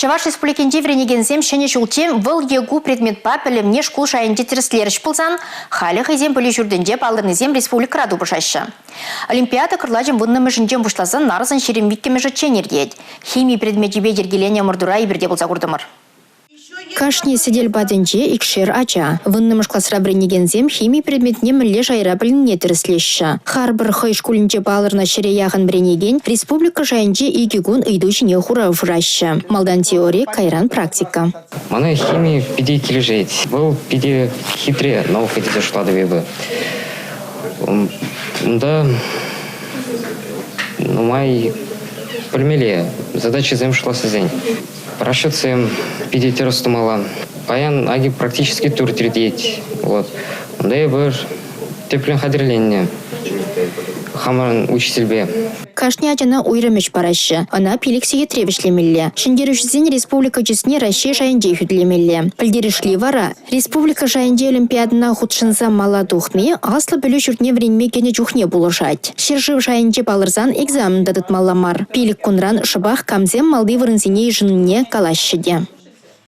Чӑваш Республикинчи вӗренекенсем ҫӗнӗ ҫулччен вӑл е ку предметпа пӗлӗвне шкул шайӗнче тӗрӗслерӗҫ пулсан, халӗ хӑйсен пӗлӳ ҫуртӗнче палӑрнисем республикӑра тупӑшаҫҫӗ. Олимпиада кӑрлачӑн вуннӑмӗшӗнчен пуҫласа нарӑсӑн 22-мӗшӗччен иртет. Хими предмечӗпе йӗркеленӗ ӑмӑртура эпир те пулса куртӑмӑр. Кашни сӗтел патӗнче икшер ача. Вуннӑмӗш класра вӗренекенсем хими предметне мӗнле шайра пӗлнине тӗрӗслеҫҫӗ. Харпӑр хӑй шкулӗнче палӑрнӑ ҫӗре яхӑн вӗренекен республика шайӗнче икӗ кун ыйту ҫине хурав шыраҫҫӗ. Малтан теори, кайран практика. Мана хими питӗ килӗшет. Вӑл питӗ хитре наука тесе шутлатӑп эпӗ. Унта нумай пӗлмелле, задачӑсем шутлас тесен. Расчетсем питӗ тӗрӗс тумалла. Паян аки практически тур иртет. Вот. Унта эпир тӗплӗн хатӗрленнӗ хамӑрӑн учительпе. Кашни ачана уйрӑм ӗҫ параҫҫӗ. Ӑна 5 сехетре вӗҫлемелле. Ҫӗнтерӳҫӗсен республика чысне Раҫҫей шайӗнче хӳтӗлемелле. Пӗлтерӗшли вара республика шайӗнчи олимпиадӑна хутшӑнса мала тухни аслӑ пӗлӳ ҫуртне вӗренме кӗнӗ чухне пулӑшать. Ҫӗршыв шайӗнче палӑрсан экзамен та тытмалла мар. 5 кунран шӑпах камсем малти вырӑнсене йышӑннине калаҫҫӗ те.